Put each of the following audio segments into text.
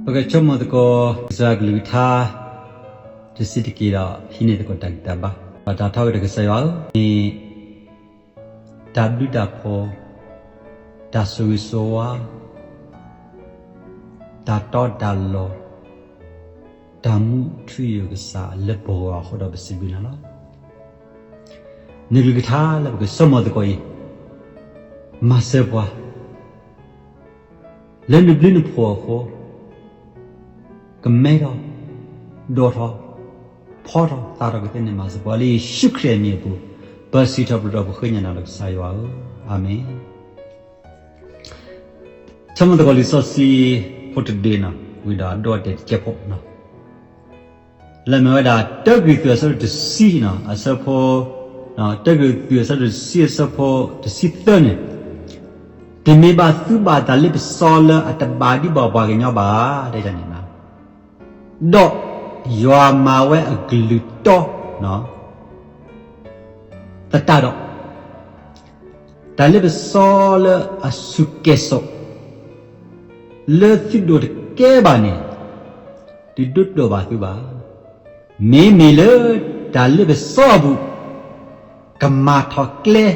ပကဆိကမိၣ်သကိး ကစၢ်ယွၤကလုၢ်ကထါ တဆံးတက့ၢ်ဒီး ဟံးန့ၢ်သကိးတၢ်ဂံၢ်တၢ်ဘါ, ဒီးတၢ်ထီကတၢၢ် ကစၢ်ယွၤဧၢ, မ့ၢ် တၢ်ဘျုးတၢ်ဖှိၣ်, တၢ်ဆိၣ်ဂ့ၤဆိၣ်ဝါ, တၢ်တီတၢ်လိၤ, တၢ်မူထူယိာ်ကစၢ်လၢပဂီၢ်အဃိဒီး ပစံးဘျုးနၤလီၤ. နကလုၢ်ကထါလၢပကဆိကမိၣ်သကိးအံၤ မၤစၢၤပှၤ လၢနဘျုးနဖှိၣ်အဃိ, ကမဲထီၣ်, ဒိၣ်ထီၣ်, ဖီထီၣ်, သၣ်ထီၣ်ကသ့န့ၣ် မၤစၢၤပှၤလၢယ့ၣ်ၡူးခရံာ်အမံၤအပူၤ, ပစံးထီၣ်ပတြၢၤပဃ့ကညးနၤလီၤ ကစၢ်ယွၤဧၢ, အၤမ့ၣ်. ဆိကမိၣ်သကိးလံာ်စီဆှံဖိတဒုန့ၣ် ဝံၤဒီးအဒိအတဲာ်တကဲးဖိန့ၣ် လၢအမ့ၢ်ဝဲဒၣ် တၢကရံၣ်သူး အဆၢဒိၣ်တဆံန့ၣ် အဆၢဖိ, တၢကရံၣ်သူး အဆၢဒိၣ်တဆံ အဆၢဖိတဆံသၢန့ၣ်, တမ့ၢ်ဘၣ်သုဘၣ်တၢ်လ့ပစီလၢအတဘၣ်ဒံးဘၣ်ပှၤကညီဘၣ်, တဲန့ၣ်, ဒီးယွၤမၤဝဲအကလုၢ်တီ သတးဒီး တၢ်လ့ပစီလၢအစူၢ်ကဲၤစိး လၢသုဒိးတကဲဘၣ်န့ၣ် တဒိၣ်ဒိၣ်ဘၣ်သုဘၣ်. မ့မ့ၢ်လၢတၢ်လ့ပစီအပူၤ ကမၤထီၣ်ကျဲ ဒ်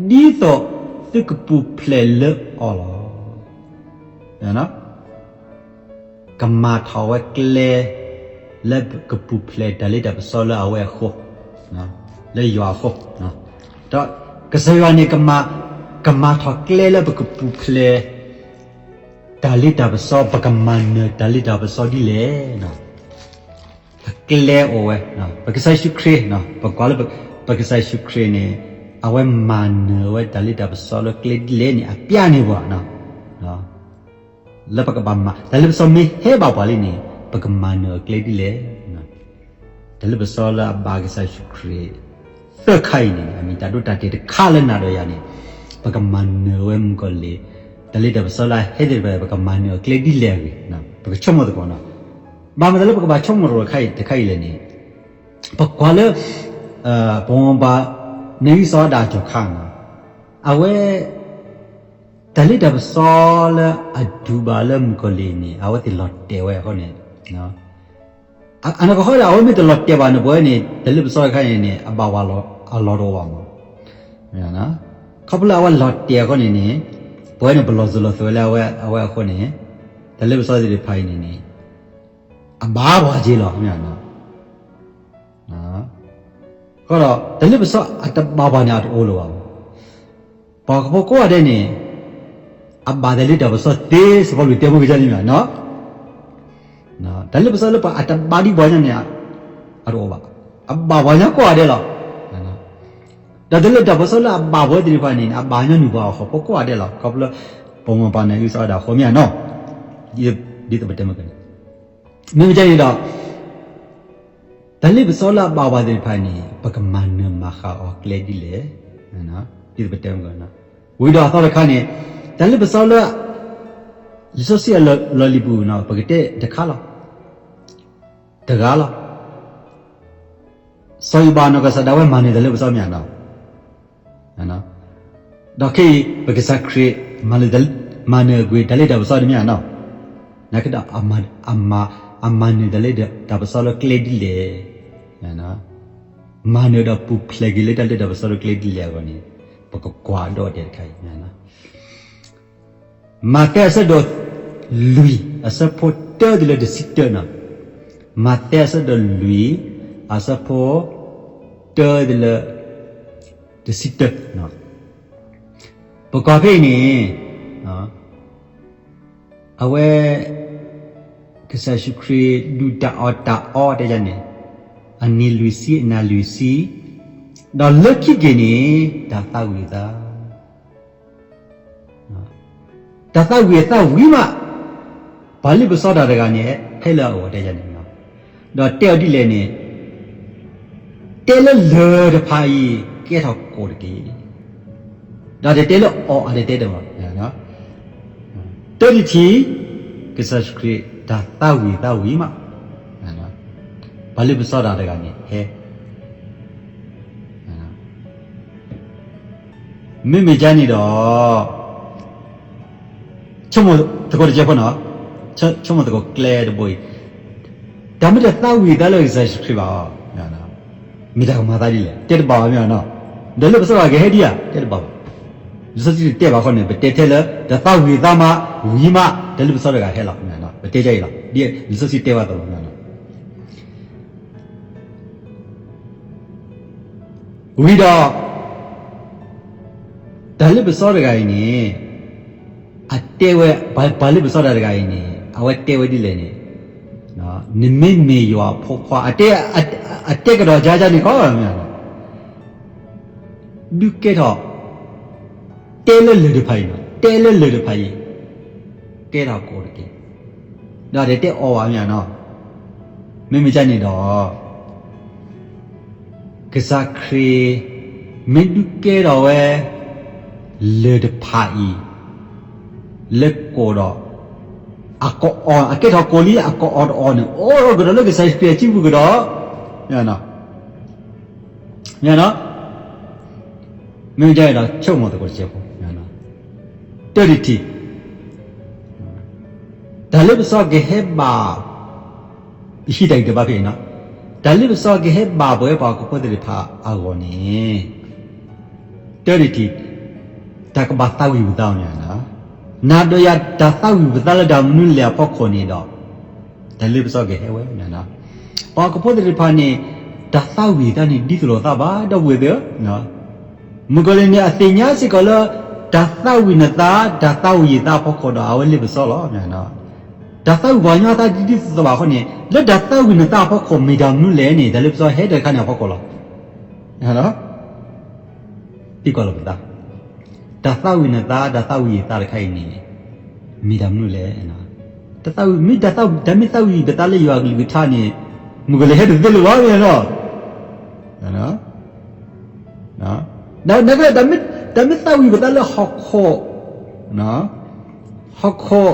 သိးသုကပူၤဖျဲးလၢအီၤလီၤ. ကမၤထီၣ်ဝဲကျဲ လၢကပူၤဖျဲးတၢ်လ့တၢ်ပစီလၢအဝဲအဃိ, လၢယွၤအဃိ, ဒီးကစၢ်ယွၤန့ၣ် ကမၤထီၣ်ကျဲလၢပကပူၤဖျဲး တၢ်လ့တၢ်ပစီ, ပကမၤနၢၤတၢ်လ့တၢ်ပစီဒ်လဲၣ်. ပကျဲအိၣ်ဝဲ, ပကစၢ်ယ့ၣ်ၡူးခရံာ်, ပကွၢ်လၢပကစၢ်ယ့ၣ်ၡူးခရံာ်န့ၣ် အဝဲမၤနၢၤဝဲတၢ်လ့တၢ်ပစီလၢကျဲဒ်လဲၣ်န့ၣ် အပျဲန့ၢ်ပှၤ လၢပကဘၣ်မၤ, တၢ်လ့ပစီမ့ၢ်ဟဲဘၣ်ပှၤလံန့ၣ် ပကမၤနၢၤအီၤကျဲဒ်လဲၣ်. တၢ်လ့ပစီလၢအဘၣ်ကစၢ်ယ့ၣ်ၡူးခရံာ် သၢခါအံၤန့ၣ် အမ့ၢ်တၢ်ဒိတၢ်တဲာ်တခါလၢနၤဒီးယၤန့ၣ် ပကမၤနၢၤဝဲမုၣ်ကီၤလံၢ် တၢ်လ့တၢ်ပစီလၢအဟဲသ့ၣ်တဖၣ် ပကမၤနၢၤအီၤကျဲဒ်လဲၣ်အဂ့ၢ် ပကဆိကမိၣ်သကိးန့ၣ်. ဘၣ်မနုၤလၢပကဘၣ်ဆိကမိၣ်တခါအံၤလဲၣ်န့ၣ်, ပကွၢ်လၢ ပမိၢ်ပၢ် နဂံၢ်စီၤအၤဒၣ်အကတီၢ်ခါန့ၣ် အဝဲ တၢ်လ့တၢ်ပစီလၢအဒူၣ်ဘၣ်လၢမုၣ်ကီၤလံၢ်န့ၣ် အဝဲသ့ၣ်လီၤတဲာ်ဝဲအဃိန့ၣ်, အနီၢ်ကီၢ်ဃီဒီး အဝဲမ့ၢ်တလီၤတဲာ်ဘၣ်န့ၣ် ပဝဲန့ၣ် တၢ်လ့ပစီတခါအံၤန့ၣ် အဘၣ်ဝဲအလီၢ်တအိၣ်ဘၣ်မး. ခီဖျိလၢအဝဲလီၤတဲာ်အဃိန့ၣ်န့ၣ် ပဝဲန့ၣ် ပလီၤစၢၤလီၤသွဲၣ်လၢအဝဲအဃိန့ၣ် တၢ်လ့ပစီသ့ၣ်တဖၣ်အံၤန့ၣ်န့ၣ် အဘၣ်ပှၤက့ၤလီၤ. အဃိဒီး တၢ်လ့ပစီအတဘၣ်ပှၤန့ၣ် အတအိၣ်လၢၤဘၣ်. ပှၤဟီၣ်ခိၣ်ဖိကိးဂၤဒဲးန့ၣ် အဘၣ်တၢ်လ့တၢ်ပစီသ့ စီၤပီလူးတဲမုၢ်ကစၢ်န့ၣ်မ့ၢ်, တၢ်လ့ပစီလၢပှၤအတဘၣ်ဒံးပှၤကညီန့ၣ် အတအိၣ်ဘၣ်, အဘၣ်ပှၤကညီကိးဂၤဒဲးလီၤ. ဒီးတၢ်လ့တၢ်ပစီလၢအဘၣ်ပဝဲသ့ၣ်တဖၣ်န့ၣ် အဘၣ်ကညီနုၢ်ပှၤဟီၣ်ခိၣ်ဖိကိးဂၤဒဲးလီၤ. ခီဖျိလၢ ပမိၢ်ပၢ်နဂံၢ်စီၤအၤဒၣ်အဃိမ့ၢ်ဧါန့ၣ်, ဒ်သိးပတဲမုၢ်ကစၢ်န့ၣ်, မ့မ့ၢ်ကဲန့ၣ်ဒီး တၢ်လ့ပစီလၢအဘၣ်ပှၤသ့ၣ်တဖၣ်န့ၣ် ပကမၤနၢၤမၤဃၣ်အီၤကျဲဒ်လဲၣ်, ဒ်သိးပတဲမုၢ်ကစၢ်, ဝံၤဒီးအသီတခါန့ၣ် တၢ်လ့ပစီလၢ လံာ်စီဆှံအလီၢ်လံၤပူၤန့ၣ် ပကတဲတခါလီၤ, တဂၤလီၤ. စီၤယိၤဘးနီၢ်ကစၢ်ဒၣ်ဝဲမၤနၢၤတၢ်လ့ပစီမ့ၢ်ဧါန့ၣ်, ဒီးခဲအံၤ ပကစၢ်ခရံာ် မၤနၢၤကွံာ်တၢ်လ့တၢ်ပစီဒ်မ့ၢ်ဧါန့ၣ်, နာ်က့ဒီး အမၤနၢၤတၢ်လ့တၢ်ပစီလၢကျဲဒ်လဲၣ်, မၤနၢၤဒီးပူၤဖျဲးက့ၤလၢတၢ်လ့တၢ်ပစီလၢကျဲဒ်လဲၣ်အဂီၢ်န့ၣ် ပကကွၢ်အဒိအတဲာ်တခါအံၤ မးသဲအဆၢဒိၣ်လွံၢ် အဆၢဖိတၢတုၤလၢတဆံတၢန့ၣ်, မးသဲအဆၢဒိၣ်လွံၢ် အဆၢဖိတၢတုၤလၢတဆံတၢ, ပကွၢ်ဖဲအံၤန့ၣ် အဝဲ ကစၢ်ယ့ၣ်ၡူးခရံာ်ဒုၣ်တၢ်အီၣ်တၢ်အီတဲယၤန့ၣ်, အနံၤလွံၢ်ဆံအနၤလွံၢ်ဆံ, ဒီးလၢခံက့ၤန့ၣ် တၢ်သးဝံၣ်အသး တၢ်သးဝံၣ်အသးဝံၤမး, ပှၤလံၣ်ပစီတၢ်တဂၤန့ၣ် ဟဲလၢအအိၣ်တဲယၤန့ၣ်, ဒီးတဲအီၤဒ်လဲၣ်န့ၣ်, တဲလၢလၢၢ်တဖၣ်အံၤ ကဲထီၣ်ကိၣ်တက့ၢ်, ဒီးတတဲလၢအီၤအတတဲတမး, တၢ်တထံၣ် ကစၢ်ယ့ၣ်ၡူးခရံာ် တၢ်သးဝံၣ်သးဝံၤမး, ပှၤလံၣ်ပစီတၢ်တဂၤန့ၣ် ဟဲ မ့မ့ၢ်ကန့ၣ်ဒီး ဆိကမိၣ်သကိးတကဲးဖိန့ၣ်, ဆိကမိၣ်သကိးကျဲတဘိအံၤ, တၢ်မ့ၢ်တသးဝံၣ်သးလၢကစၢ်ယ့ၣ်ၡူးခရံာ်ဘၣ်အီၤ, မ့ၢ်တၢ်ကမၤသးဒ်လဲၣ်, တဲတဘၣ်ဘၣ်မ့ၢ်နီၤ, ဒီးလၢပစီတဂၤကဟဲဒံးဧါ, တဲတဘၣ်ဘၣ်. လံာ်စီဆှံတတဲဘၣ်အဃိန့ၣ် ပတဲထဲလၢ တသးဝံၣ်သးမး, ဝံၤမး တၢ်လၢပစီတဂၤဟဲလီၤ, ပတဲဒ်အံၤလီၤ, ဒ်လံာ်စီဆှံတဲဝဲအသိးလီၤ. ဝံၤဒီး တၢ်လၢပစီတဂၤအံၤန့ၣ် အတဲဝဲ, ပှၤလၢပစီတၢ်တဂၤအံၤန့ၣ် အဝဲတဲဝဲဒ်လဲၣ်န့ၣ်, နမ့မ့ၢ်ယွၤအဖိခွါ, အတဲကဒီးယၤယၤန့ၣ်ခီ, ဒုးကဲထီၣ်, တဲလၢလၢၢ်တဖၣ်အံၤ, တဲလၢလၢၢ်တဖၣ်အံၤ, ကဲထီၣ်ကိးတက့ၢ်, ဒီးတဲအီၤဘၣ်မ့ၢ်နီၤ, မ့မ့ၢ်ဒ်န့ၣ်ဒီး ကစၢ်ခရံာ် မ့ၢ်ဒုးကဲထီၣ်ဝဲ လၢၢ်တဖၣ်အံၤ လၢကိးဒီး အကအီၣ်, အကဲထီၣ်ကိးလံ အကအီၣ်တအီၣ်န့ၣ် အိၣ်ကဒီးလၢကစၢ်ယ့ၣ်ၡူးခရံာ်အစုပူၤကဒီး, မ့ၢ်နီၤ, မ့ၢ်ဒ်န့ၣ်ဒီး ဆိကမိၣ်သကိးတစဲးဖိ, တၢ်တထံၣ်, တၢ်လၢပစီကဟဲဘၣ် ဟံးတၢ်ဂံၢ်တဘါဖဲအံၤနီၤ, တၢ်လၢပစီကဟဲဘၣ်ပဝဲပှၤဟီၣ်ခိၣ်ဖိသ့ၣ်တဖၣ်အဂီၢ်န့ၣ်, တၢ်တထံၣ်, တၢ်ကဘၣ်သးဝံၣ်ပသးမ့ၢ်နီၤ, နၤဒီးယၤတၢ်သးဝံၣ်ပသးလၢတၢ်မနုၤလဲၣ်အဖီခိၣ်န့ၣ်ဒီး, တၢ်လၢပစီကဟဲဝဲ, ပှၤဟီၣ်ခိၣ်ဖိသ့ၣ်တဖၣ်န့ၣ် တၢ်သးဝံၣ်သးန့ၣ် ဒ်သိးလိာ်သးဘၣ် ဒီပုၢ်ဝဲၢ်သ့ၣ်ဧၢ, မုၣ်ကီၤလံၢ်န့ၣ် အသ့ၣ်ညါစ့ၢ်ကီးလၢ တၢ်သးဝံၣ်နသး တၢ်သးဝံၣ်ယသးအဖီခိၣ်ဒီး အဝဲလၢပစီလီၤ. တၢ်သးဝံၣ်ပှၤကညီအသးဒ်သိးသိးဘၣ်အဃိန့ၣ် လၢတၢ်သးဝံၣ်နသးအဖီခိၣ်မ့ၢ်တၢ်မနုၤလဲၣ်န့ၣ် တၢ်လၢပစီဟဲတခါန့ၣ်အဖီခိၣ်လီၤ. သံကွၢ်လီၤပသး, တၢ်သးဝံၣ်နသး တၢ်သးဝံၣ်ယသးတခါအံၤန့ၣ် မ့ၢ်တၢ်မနုၤလဲၣ်. တၢ်သးဝံၣ် မ့ၢ်တၢ်သးဝံၣ် တၢ်မ့ၢ်သးဝံၣ်ပသးလၢယွၤအကလုၢ်ကထါန့ၣ် မုၣ်ကီၤလံၢ်ဟဲတသ့လၢၤဘၣ်မ့ၢ်နီၤ. တၢ်မ့ၢ်သးဝံၣ်ပသးလၢဟီၣ်ခိၣ်, ဟီၣ်ခိၣ်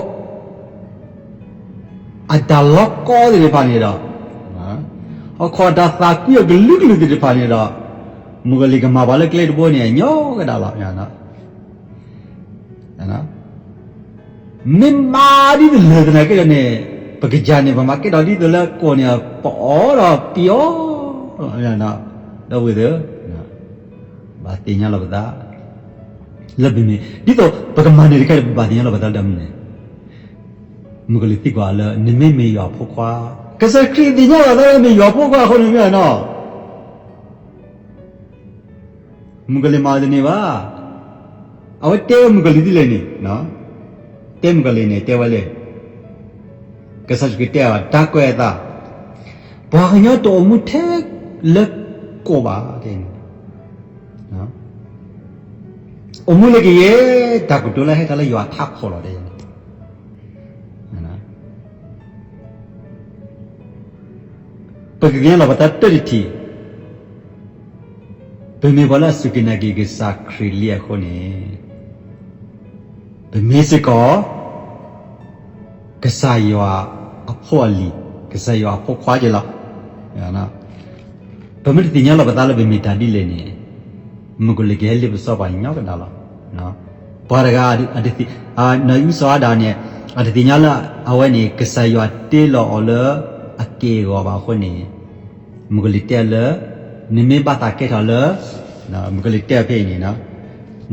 အတၢ်လီၤကီသ့ၣ်တဖၣ်န့ၣ်ဒီး, ဟီၣ်ခိၣ်အတၢ်သးကွံအကလုာ်ကလုာ်သ့ၣ်တဖၣ်န့ၣ်ဒီး, မုၣ်ကီၤလံၢ်ကမၤပှၤလၢကျဲတဘိန့ၣ် ညီကဒၣ်လီၤ. မ့ၢ်မၤဒ်သိးလၢာ်သနာ်က့ဒီးန့ၣ်, ပကစၢ်န့ၣ် ပမၤကဲထီၣ်ဒ်သိးလၢကိးန့ၣ် ပအီၣ်ဒီးပံၤအီၤ, ဒီပုၢ်ဝဲၢ်သ့ၣ်, ဘၣ်သ့ၣ်ညါလီၤပသး, လၢပမ့ၢ် ဒ်သိးပကမၤနၢၤတခါဒီး ပဘၣ်သ့ၣ်ညါလီၤပသးလၢတၢ်မနုၤလဲၣ်. မုၣ်ကီၤလံၢ်သံကွၢ်လၢ နမ့မ့ၢ်ယွၤအဖိခွါ, ကစၢ်ခရံာ်သ့ၣ်ညါလီၤသးလၢမ့ၢ်ယွၤအဖိခွါအဃိန့ၣ်မ့ၢ်နီၤ. မုၣ်ကီၤလံၢ်မၤတန့ၢ်ဘၣ်. အဝဲတဲဝဲမုၣ်ကီၤလံၢ်ဒ်လဲၣ်န့ၣ်, တဲမုၣ်ကီၤလံၢ်န့ၣ် တဲဝဲလဲၣ်, ကစၢ်ယ့ၣ်ၡူးခရံာ်တဲအီၤ တၢ်ကွဲးအသး, ပှၤကညီတအိၣ်မူထဲလၢကိးဘၣ်, အိၣ်မူလၢကယဲၢ်တၢ်ကတိၤလၢဟဲထီၣ်လၢယွၤထးခိၣ်လီၤ. ပကသ့ၣ်ညါလီၤပသးတၢ်တထံၣ်, ပမ့ၢ်ပှၤလၢအစူၢ်က့ၤနာ်က့ၤကစၢ်ခရံာ်လံအဃိန့ၣ်, ပမ့ၢ်စ့ၢ်ကီး ကစၢ်ယွၤအဖိအလံၤ, ကစၢ်ယွၤအဖိခွါက့ၤလီၤ. ပမ့ၢ်တသ့ၣ်ညါလီၤပသးလၢပမ့ၢ်တၢ်ဒ်လဲၣ်န့ၣ်, မုၣ်ကီၤလံၢ်ကဟဲလ့ပစီပှၤညီကဒၣ်လီၤ. ပှၤတဂၤ, အဒ, နီၢ်အံၣ်စၢ်အၤဒၣ်န့ၣ်, အတသ့ၣ်ညါလၢအဝဲန့ၣ် ကစၢ်ယွၤတ့လီၤအီၤလၢအက့ၢ်အဂီၤဘၣ်အဃိန့ၣ်, မုၣ်ကီၤလံၢ်တဲလၢ, နမ့ၢ်ဘၣ်သးကဲထီၣ်လၢ, မုၣ်ကီၤလံၢ်တဲဖဲအံၤန့ၣ်,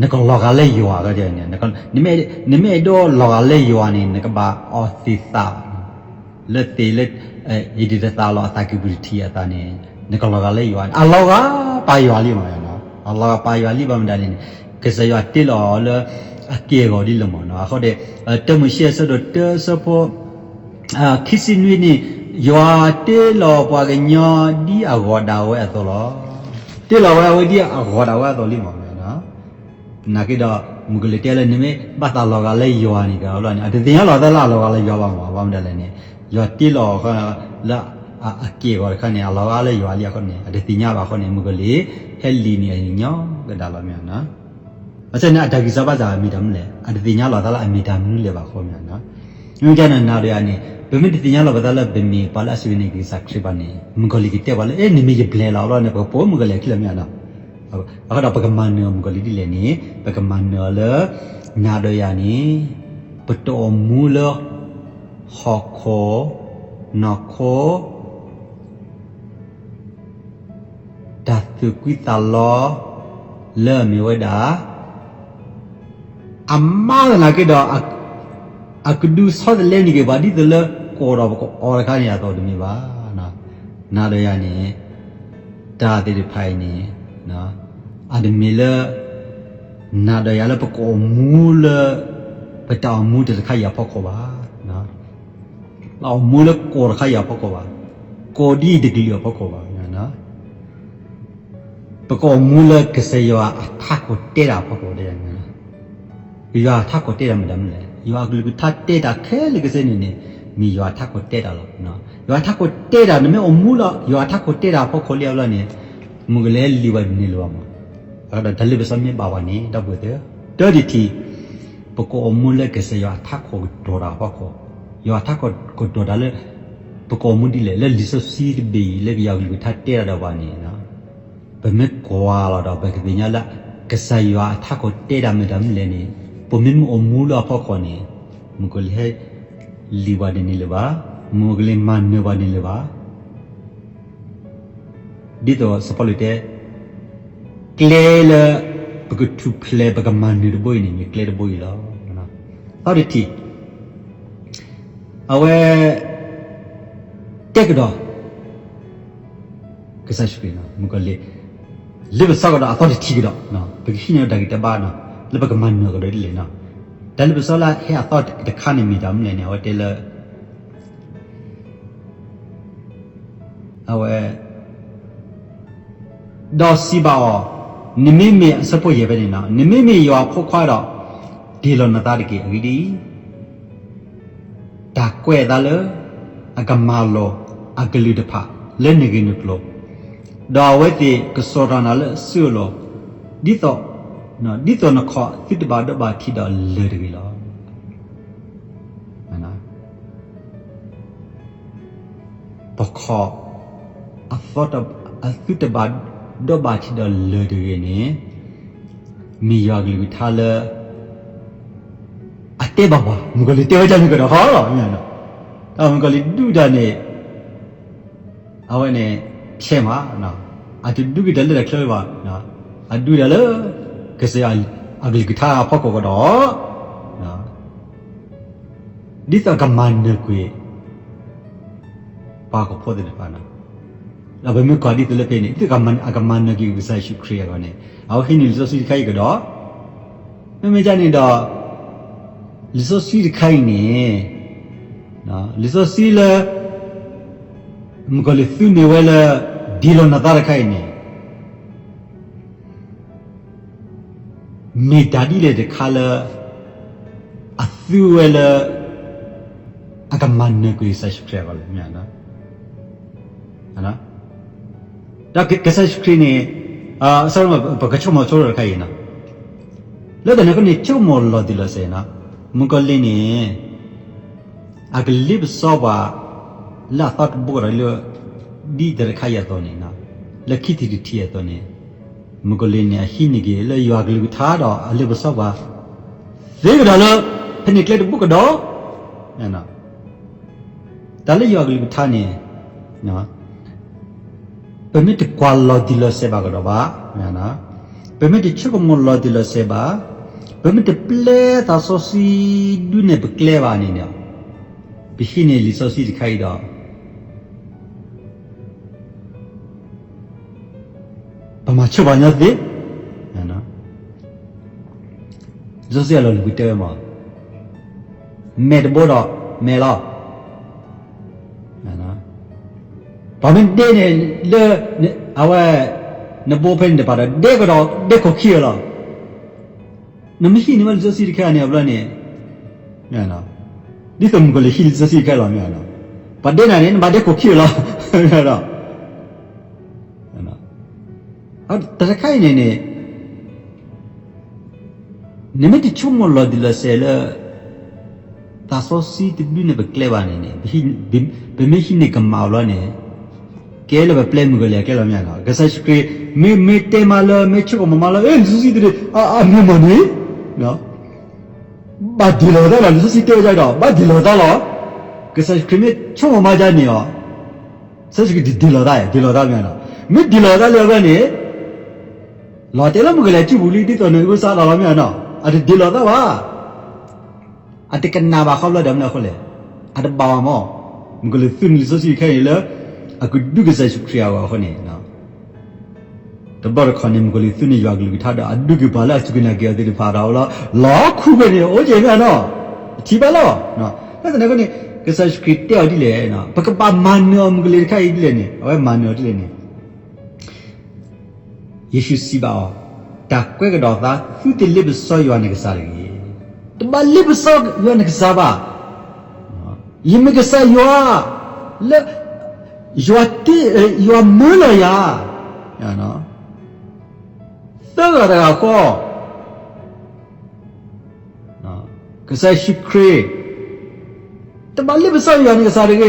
နကလီၤဂာ်လၢယွၤ, နမ့ၢ်အဲၣ်ဒိးလီၤဂာ်လၢယွၤန့ၣ် နကဘၣ်အီၣ်သ့ၣ်သး လၢသ့ၣ်လၢ, ယဒ်တသးလီၤအသးကံၢ်ပူၤတထံၣ်အသးန့ၣ်, နကလီၤဂာ်လၢယွၤ, အလီၤဂာ်ပာ်ယွၤလံမး, အလီၤဂာ်ပာ်ယွၤလံဘၣ်မတၤလဲၣ်န့ၣ်, ကစၢ်ယွၤတ့လီၤအီၤလၢအက့ၢ်အဂီၤဒ်လဲၣ်မးနီၤ. အဃိဒီး, တၢမိၤၡ့အဆၢဒိၣ်တၢ အဆၢဖိ ခံဆံနွံန့ၣ်, ယွၤတ့လီၤပှၤကညီဒ်အဂီၤဒၣ်ဝဲအသိးလီၤ. တ့လီၤဝဲအဝဲဒ်အဂီၤဒၣ်ဝဲအသိးလံမး. သနာ်က့ဒီး မုၣ်ကီၤလံၢ်တဲလၢနမ့ၢ်ဘၣ်သးလီၤဂာ်လၢယွၤန့ၣ် ကဘၣ်န့ၣ် အတသ့ၣ်ညါလီၤသးလၢအလီၤဂာ်လၢယွၤဘၣ်မး, ဘၣ်မတၤလဲၣ်န့ၣ်, ယွၤတ့လီၤအီၤလၢအက့ၢ်အဂီၤတခါန့ၣ် အလီၤဂာ်လၢယွၤလံအဃိန့ၣ် အတသ့ၣ်ညါဘၣ်အဃိန့ၣ် မုၣ်ကီၤလံၢ်ဟဲလံၤန့ၣ်ညီကဒၣ်လီၤမးနီၤ. အဆၢန့ၣ် အတၢ်ဂံၢ်စၢ်ဘါစၢ်မ့ၢ်တၢ်မနုၤလဲၣ်, အတသ့ၣ်ညါလီၤသးလၢအမ့ၢ်တၢ်မနုၤလဲၣ်ဘၣ်အဃိမးနီၤ. မ့ၢ်ကန့ၣ်နၤဒီးယၤန့ၣ် ပမ့ၢ်တသ့ၣ်ညါလီၤပသးလၢပမ့ၢ်ပှၤလၢအစူၢ်က့ၤနာ်က့ၤကစၢ်ခရံာ်ဘၣ်န့ၣ် မုၣ်ကီၤလံၢ်ကတဲပှၤလၢ အဲ နမ့ၢ်ယဘျဲၣ်လီၤဘျီန့ၣ် ပကပိာ်မုၣ်ကီၤလံၢ်အခံလီၤမးနီၤ. အဃိဒီးပကမၤနၢၤအီၤမုၣ်ကီၤလံၢ်ဒ်လဲၣ်န့ၣ် ပကမၤနၢၤအီၤလၢ နၤဒီးယၤန့ၣ် ပတအိၣ်မူလၢ ဟီၣ်ခိၣ်, နီၢ်ခိ, တၢ်သူၣ်ကွံသးလီ, လၢအမ့ၢ်ဝဲဒၣ် အမါသနာ်က့ဒီး အကဒုးဆီတလဲန့ၢ်က့ၤပှၤဒ်သိးလၢ ကိးဒီးပကအီၤတခါန့ၣ် အသိးတမ့ၢ်ဘၣ်. နၤဒီးယၤန့ၣ် တၢ်သ့ၣ်တဖၣ်အံၤန့ၣ် အတမ့ၢ်လၢ နၤဒီးယၤလၢပကအီၣ်မူလၢ ပတၢ်အိၣ်မူတခါအံၤအဖီခိၣ်ဘၣ်. ပအိၣ်မူလၢကိးတခါအံၤအဖီခိၣ်ဘၣ်. ကိးဒ်အံၤတကလုာ်အဖီခိၣ်ဘၣ်. ပကအိၣ်မူလၢကစၢ်ယွၤအထးခိၣ်တဲတၢ်အဖီခိၣ်ဒ်န့ၣ် ယွၤအထးခိၣ်တဲတၢ်မ့ၢ်တၢ်မနုၤလဲၣ်. ယွၤအကလုၢ်ကထါတဲတၢ်ခဲလၢာ်ကစၢ်န့ၣ်န့ၣ် မ့ၢ်ယွၤအထးခိၣ်တဲတၢ်လီၤ. ယွၤအထးခိၣ်တဲတၢ် နမ့ၢ်အိၣ်မူလၢ ယွၤအထးခိၣ်တဲတၢ်အဖီခိၣ်လံအဘျီန့ၣ် မုၢ်ကလဲၤလံၤဝဲဒ်န့ၣ်လၢၤဘၣ်မး. ဒီးတၢ်လၢပစီမ့ၢ်ဘၣ်ဝဲန့ၣ် ဒီပုၢ်ဝဲၢ်သ့ၣ်ဧၢ, တၢ်တထံၣ် ပကအိၣ်မူလၢကစၢ်ယွၤအထးခိၣ်ကတီၤတၢ်အဖီခိၣ်, ယွၤအထးခိၣ်ကတီၤတၢ်လၢ ပကအိၣ်မူဒ်လဲၣ် လၢလံာ်စီဆှံတဘ့ၣ်အံၤ လၢယွၤကလုၢ်ကထါတဲတၢ်ဒီးပှၤန့ၣ် ပမ့ၢ်ကွၢ်လီၤဒီး ပကသ့ၣ်ညါလၢ ကစၢ်ယွၤအထးခိၣ်တဲတၢ်မ့ၢ်တၢ်မနုၤလဲၣ်န့ၣ် ပမ့ၢ်မ့ၢ်အိၣ်မူလၢအဖီခိၣ်န့ၣ် မုၢ်ကလံၤဟဲလံၤဝဲဒ်န့ၣ်လၢၤဘၣ်, မုၢ်ကလံၤမၤနၢၤဝဲဒ်န့ၣ်လၢၤဘၣ်. ဒ်သိးစီၤပီလူးတဲ ကျဲလၢ ပကထူၣ်ဖျဲးပကမၤနၢၤတဘိအံၤန့ၣ် မ့ၢ်ကျဲတဘိအံၤလီၤ. သီတထံၣ် အဝဲ တဲကဒီး ကစၢ်ယ့ၣ်ၡူးခရံာ် မုၢ်ကီၤလံၢ် လၢပစီကဒီးအသီတထံၣ်ကဒီး ပကဟံးန့ၢ်တၢ်ဂံၢ်တၢ်ဘါနီၤ လၢပကမၤနၢၤကဒီးဒ်လဲၣ်နီၤ. တၢ်လၢပစီလၢဟဲအသီတခါန့ၣ်မ့ၢ်တၢ်မနုၤလဲၣ်န့ၣ် အဝဲတဲလၢ အဝဲ ဒီးစံးဘၣ်အီၤ, နမ့မ့ၢ်အဆၢဖိယဲၢ်ဖဲန့ၣ်နီၤ နမ့မ့ၢ်ယွၤအဖိခွါဒီး တ့ၢ်လီၤနသးတက့ၢ်. အဂ့ၢ်ဒ်အံၤ, တၢ်ကွဲးအသးလၢ အကမၤလီၤအကလုၢ်တဖၣ်လၢနဂ့ၢ်နကျိၤ, ဒီးအဝဲသ့ၣ်ကစိာ်တၢ်နၤလၢအစုအလီၢ်, ဒ်သိး ဒ်သိးနခီၣ်သုတဘၣ်ဒီးဘၣ်ထံးဒီးလၢၤတဂ့ၤလီၤ. ပခီၣ် အသုတဘၣ်ဒီးဘၣ်ထံးဒီးလၢၤတဂ့ၤန့ၣ် မ့ၢ်ယွၤကလုၢ်ကထါလၢ အတဲဘၣ်ပှၤ မုၣ်ကီၤလံၢ်တဲဝဲဒ်န့ၣ်ကဒီးဃီလီၤ. မုၣ်ကီၤလံၢ်ဒုးတၢ်န့ၣ် အဝဲန့ၣ် ဆဲးမး, အတဒုးက့ၤတၢ်လၢတၢ်ချၢဘၣ်, အဒုးတၢ်လၢ ကစၢ်ယွၤအကလုၢ်ကထါအဖီခိၣ်ကဒီး ဒ်သိးအကမၤနၢၤကွံာ် ပှၤဟီၣ်ခိၣ်ဖိသ့ၣ်တဖၣ်န့ၣ်, ဒီးပမ့ၢ်ကွၢ်ဒ်သိးလၢဖဲန့ၣ် ဒ်သိးအကမၤနၢၤကွံာ်ကစၢ်ယ့ၣ်ၡူးခရံာ်အဂီၢ်န့ၣ် အဝဲဟံးန့ၢ်လံာ်စီဆှံတခါအံၤကဒီး, မ့မ့ၢ်ဒ်န့ၣ်ဒီး လံာ်စီဆှံတခါအံၤန့ၣ် လံာ်စီဆှံလၢ မုၣ်ကီၤလံၢ်သူန့ၢ်ဝဲလၢ တ့ၢ်လီၤနသးတခါအံၤန့ၣ် မ့ၢ်တၢ်ဒ်လဲၣ်တခါလၢ အသူဝဲလၢ အကမၤနၢၤကွံာ်ကစၢ်ယ့ၣ်ၡူးခရံာ်အဂီၢ်လဲၣ်. ဒီးကစၢ်ယ့ၣ်ၡူးခရံာ်န့ၣ် ပကဆိကမိၣ်ဆိတခါအံၤနီၤ, လၢတၢ်န့ၣ်အဃိန့ၣ် ဆိကမိၣ်လီၤတံၢ်လီၤဆဲးနီၤ, မုၣ်ကီၤလံၢ်န့ၣ် အကလ့ပစီပှၤ လၢအသီတဘိကဒီးလၢ ဒ်တၢ်တခါအံၤအသိးန့ၣ်, လၢခံထံၣ်တထံၣ်အသိးန့ၣ်, မုၣ်ကီၤလံၢ်န့ၣ် အဟံးန့ၢ်က့ၤလၢယွၤကလုၢ်ကထါဒီးအလ့ပစီပှၤ သ့ကဒီးလၢ ဖဲန့ၣ်ကျဲတဘိကဒီး တၢ်လၢယွၤကလုၢ်ကထါန့ၣ် ပမ့ၢ်တကွၢ်လီၤတံၢ်လီၤဆဲးဘၣ်ကဒီးဘၣ်, ပမ့ၢ်တဆိကမိၣ်လီၤတံၢ်လီၤဆဲးဘၣ်, ပမ့ၢ်တပျဲသးစီဆှံဒုးနဲၣ်ပကျဲဘၣ်န့ၣ်ဒီး ပဟံးန့ၢ်လံာ်စီဆှံတခါအံၤဒီး ပမၤဆိပှၤညီသ့, လံာ်စီဆှံအလီၢ်လံၤပူၤတဲဝဲမး, မဲာ်တဘိဒီးမဲာ်လီၤ. ပှၤမ့ၢ်ဒဲန့ၣ်လၢ အဝဲ နဘိဖဲန့ၣ်တဖၣ်ဒီး ဒဲကဒီးဒဲခိၣ်ခံအလီၤ. နမ့ၢ်ဟံးန့ၢ်ဝဲလံာ်စီဆှံတခါန့ၣ် အဘျီန့ၣ် ဒ်သိးမုၣ်ကီၤလံၢ်ဟံးလံာ်စီဆှံတခါလီၤ. ပှၤဒဲနၤန့ၣ် နဘၣ်ဒဲခိၣ်ခံအလီၤ. တၢ်တခါအံၤန့ၣ်န့ၣ် နမ့ၢ်တဆိကမိၣ်လီၤတံၢ်လီၤဆဲးလၢ သးစီဆှံတဒုးနဲၣ်ပကျဲဘၣ်န့ၣ်န့ၣ် ပမ့ၢ်ဟံးန့ၢ်ကမၣ်အဘျီန့ၣ် ကဲလၢပပျဲမုၣ်ကီၤလံၢ်အကျဲလီၤမ့ၢ်ဧါနီၤ. ကစၢ်ယ့ၣ်ၡူးခရံာ် မ့ၢ်မ့ၢ်တဲမးလၢ မ့ၢ်ဆိကမိၣ်မးလၢ လံာ်စီဆှံတဒုး အမ့ၢ်မ့ၢ်န့ၣ် ဘၣ်တ့ၢ်လီၤသးလီၤ. လံာ်စီဆှံတဲဝဲဒ်ဒီး ဘၣ်တ့ၢ်လီၤသးလီၤ. ကစၢ်ယ့ၣ်ၡူးခရံာ်မ့ၢ်ဆိကမိၣ်မၤဒ်န့ၣ်အီၤ, ကစၢ်ယ့ၣ်ၡူးခရံာ်တဒုးလိာ်သး, ဒုးလိာ်သးမ့ၢ်နီၤ, မ့ၢ်ဒုးလိာ်သးလၢအဂီၢ်န့ၣ် လီၤတဲာ်လၢမုၢ်ကလဲၤစုပူၤလံ ဒ်သိးနကအိၣ်စးထီၣ်လီၤမ့ၢ်နီၤ, အတဒုးလိာ်သးဘၣ်. အတကနၣ်ဘၣ်ဃီဖျိဒီးမနုၤအဃိလဲၣ်, အတဘၣ်ဘၣ်မၢ်. မုၣ်ကီၤလံၢ်သူန့ၢ်လံာ်စီဆှံခဲအံၤလၢ အကဒုးကစၢ်ယ့ၣ်ၡူးခရံာ်အဂီၢ်အဃိန့ၣ် တဘျီတခီၣ်န့ၣ် မုၣ်ကီၤလံၢ်သူန့ၢ်ယွၤကလုၢ်ကထါဒီး အဒုးက့ၤပှၤလၢအစူၢ်က့ၤနာ်က့ၤအီၤသ့ၣ်တဖၣ်ဒီးလီၤ, လီၤခူဝဲန့ၣ် အိၣ်က့ၤမ့ၢ်နီၤ, အထံၣ်ဘၣ်လီၤ. ဘၣ်ဆၣ်သနာ်က့န့ၣ် ကစၢ်ယ့ၣ်ၡူးခရံာ်တဲအီၤဒ်လဲၣ်, ပကဘၣ်မၤနၢၤအီၤမုၣ်ကီၤလံၢ်တခါအံၤဒ်လဲၣ်န့ၣ် အဝဲမၤနၢၤအီၤဒ်လဲၣ်န့ၣ် ယ့ၣ်ၡူးစံးဘၣ်အီၤ, တၢ်ကွဲးကဒီးသး, သုတလ့ပစီယွၤနကစၢ်တဂ့ၤ. တဘၣ်လ့ပစီယွၤနကစၢ်ဘၣ်. ယမ့ၢ်ကစၢ်ယွၤ, လၢ, ယွၤတ့, ယွၤမၢလီၤယၤ သၢဂၤတဂၤဃီ ကစၢ်ယ့ၣ်ၡူးခရံာ်, တဘၣ်လ့ပစီယွၤနကစၢ်တဂ့ၤ. က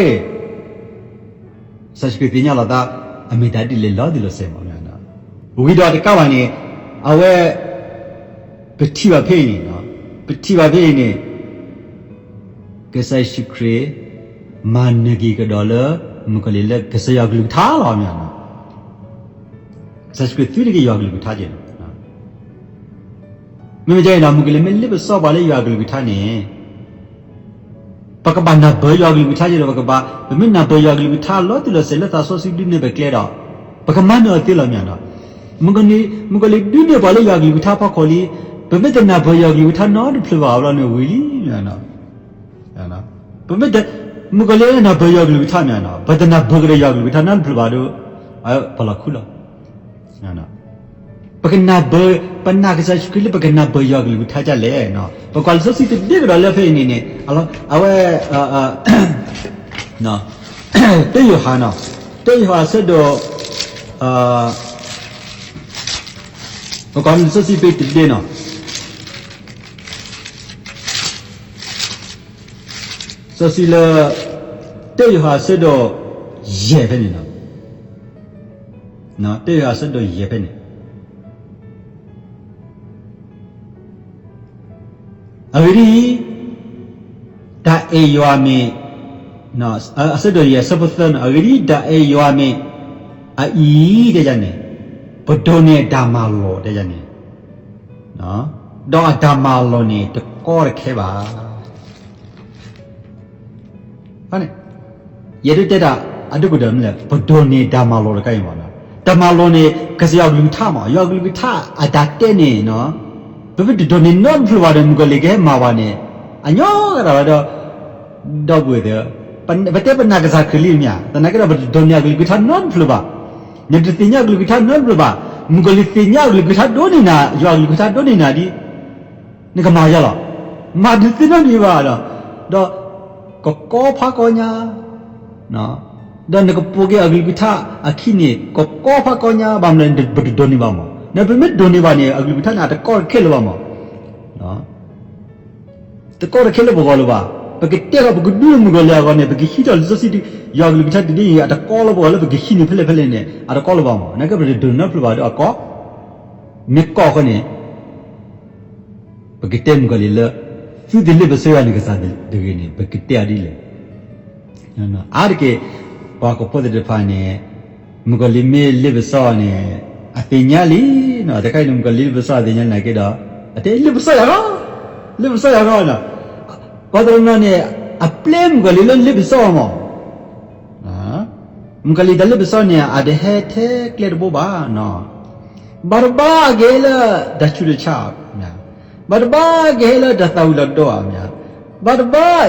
စၢ်ယ့ၣ်ၡူးခရံာ်သ့ၣ်ညါလီၤသး အမ့ၢ်တၢ်ဒ်လဲၣ်လီၤတံၢ်လီၤဆဲးမး. ဝံၤဒီးတကးဘၣ်န့ၣ်, အဝဲ, ပထံၣ်ဘၣ်ဖဲအံၤန့ၣ်, ပထံၣ်ဘၣ်ဖဲအံၤန့ၣ်, ကစၢ်ယ့ၣ်ၡူးခရံာ် မၤနၢၤက့ၤကဒီးလၢ မုၣ်ကီၤလံၢ်လၢကစၢ်ယွၤကလုၢ်ကထါလီၤမ့ၢ်နီၤ. ကစၢ်ယ့ၣ်ၡူးခရံာ်သူန့ၢ်က့ၤယွၤကလုၢ်ကထါက့ၤလီၤ. မ့မ့ၢ်ဒ်န့ၣ်ဒီး မုၣ်ကီၤလံၢ်မ့ၢ်လ့ပစီပှၤလၢယွၤကလုၢ်ကထါန့ၣ်, ပကဘၣ်နၢ်ပၢၢ်ယွၤကလုၢ်ကထါက့ၤဒီး ပကဘၣ်, ပမ့ၢ်နၢ်ပၢၢ်ယွၤကလုၢ်ကထါလီၤတံၢ်လီၤဆဲးလၢသးစီဆှံဒုးနဲၣ်ပကျဲဒီး, ပကမၤနၢၤအီၤသ့လီၤမ့ၢ်နီၤ. မုၣ်ကီၤလံၢ်ဒုးနဲၣ်ပှၤလၢယွၤကလုၢ်ကထါဖီခိၣ်လံ, ပမ့ၢ်တနၢ်ပၢၢ်ယွၤကလုၢ်ကထါနီတဖျၢၣ်ဘၣ်အဘျီန့ၣ်ဝံၤလံမ့ၢ်နီၤ. ပမ့ၢ်, မုၣ်ကီၤလံၢ်နၢ်ပၢၢ်ယွၤကလုၢ်ကထါမ့ၢ်နီၤ, ပတနၢ်ပၢၢ်ကဒီးယွၤကလုၢ်ကထါနီတဖျၢၣ်ဘၣ်ဒီး, ပလီၢ်ခူလီၤ. ပကနၢ်ပၢၢ်, ပနာ်ကစၢ်ယ့ၣ်ၡူးခရံာ်လၢပကနၢ်ပၢၢ်ယွၤကလုၢ်ကထါဒ်လဲၣ်. ပကွၢ်လံာ်စီဆှံတဘ့ၣ်ကဒီးလၢဖဲအံၤန့ၣ်န့ၣ်, အဝဲ, တၢယိၤဟၣ်, တၢယိၤဟၣ်အဆၢဒိၣ်, ပကွၢ်လံာ်စီဆှံဖဲတဘ့ၣ်နီၤ, စီဆှံလၢ, တၢယိၤဟၣ်အဆၢဒိၣ်, ယဲၢ်ဖဲန့ၣ်နီၤ, တၢယိၤဟၣ်အဆၢဒိၣ်ယဲၢ်ဖဲန့ၣ် အဂ့ၢ်ဒ်အံၤ, တၢ်အဲၣ်ယွၤမ့ၢ်, အဆၢဒိၣ်ယဲၢ်အဆၢဖိသၢန့ၣ်, အဂ့ၢ်ဒ်အံၤ, တၢ်အဲၣ်ယွၤမ့ၢ်အအံၤတဲယၤန့ၣ်, ပဒိးန့ၢ်တၢ်မၤလိာ်တဲယၤန့ၣ်, ဒီးအတၢ်မၤလိာ်န့ၣ်တကီတခဲဘၣ်. ယဲဒၣ်တဲတၢ်အဒိၣ်ကတၢၢ်မနုၤလဲၣ်, ပဒိးန့ၢ်တၢ်မၤလိာ်တခါအံၤမ့ၢ်နီၤ. တၢ်မၤလိာ်န့ၣ် ကစၢ်ယွၤကလုၢ်ကထါမ့ၢ်, ယွၤကလုၢ်ကထါအတၢ်တဲန့ၣ်, ပမ့ၢ်တဒိးန့ၢ်နီတဖျၢၣ်ဘၣ်ဒီး မုၣ်ကီၤလံၢ်ကဟဲမၤဝဲန့ၣ်, အညီဂၤဒၣ်ဝဲဒီး, ဒီပုၢ်ဝဲၢ်သ့ၣ်, ပတဲပနာ်ကစၢ်ခရံာ်လံမ့ၢ်ဧါ, သနာ်က့ဒီးပတဒိးန့ၢ်အကလုၢ်ကထါနီတဖျၢၣ်ဘၣ်. နတသ့ၣ်ညါအကလုၢ်ကထါနီတဖျၢၣ်ဘၣ်. မုၣ်ကီၤလံၢ်သ့ၣ်ညါအကလုၢ်ကထါဒိၣ်န့ၢ်နၤ, ယွၤအကလုၢ်ကထါဒိၣ်န့ၢ်နၤဒ် နကမၤယၤလီၤ. မၤတသ့နီတမံၤဘၣ်ဒီး, ဒီးကကီဖးကီညါ, ဒီးနကပိာ်က့ၤအကလုၢ်ကထါအခံန့ၣ် ကကီဖးကီညါ ဘၣ်မနုၤလဲၣ် ပတဒိးန့ၢ်ဘၣ်မ့ၢ်. နပမ့ၢ်ဒိးန့ၢ်ဘၣ်န့ၣ် အကလုၢ်ကထါန့ၣ် အတကီတခဲလၢၤဘၣ်မ့ၢ်. တကီတခဲလၢပဂီၢ်လၢၤဘၣ်. ပကတဲထီၣ်ပကဒုးမုၣ်ကီၤလံၢ်အဂီၢ်န့ၣ် ပကဟံးထီၣ်လံာ်စီဆှံ, ယွၤအကလုၢ်ကထါတဒ်အံၤ အတကီလၢပဂီၢ်လၢပကဟံးန့ၢ်ဖဲလဲၣ်ဖဲလဲၣ်န့ၣ် အတကီလၢၤဘၣ်မ့ၢ်. သနာ်က့ပတဒိးန့ၢ်နီတဖျၢၣ်ဘၣ်ဒီးအကီ, မ့ၢ်ကီအဃိန့ၣ် ပကတဲမုၣ်ကီၤလံၢ်လၢ သုတလ့ပစီယွၤနကစၢ်တဂ့ၤန့ၣ် ပကတဲအီၤဒ်လဲၣ်. အါတက့ၢ် ပှၤဟီၣ်ခိၣ်ဖိသ့ၣ်တဖၣ်န့ၣ် မုၣ်ကီၤလံၢ်မ့ၢ်လ့ပစီန့ၣ် အသ့ၣ်ညါလံ, တခါအံၤန့ၣ် မုၣ်ကီၤလံၢ်လ့ပစီအသ့ၣ်ညါနာ်က့ဒီး အတဲလ့ပစီယၤဂီၢ်, လ့ပစီယၤဂီၢ်, ပှၤတနီၤန့ၣ် အပျဲမုၣ်ကီၤလံၢ်လၢလ့ပစီမ့ၢ် မုၣ်ကီၤလံၢ်တၢ်လ့ပစီန့ၣ် အတဟဲထဲကျဲတဘိဘၣ်, ဘၣ်တဘၣ်ကဟဲလၢတၢ်ဆူးတၢ်ဆါ, ဘၣ်တဘၣ်ကဟဲလၢတၢ်သးဝံၤလီၤဒီးဧါ, ဘၣ်တဘၣ်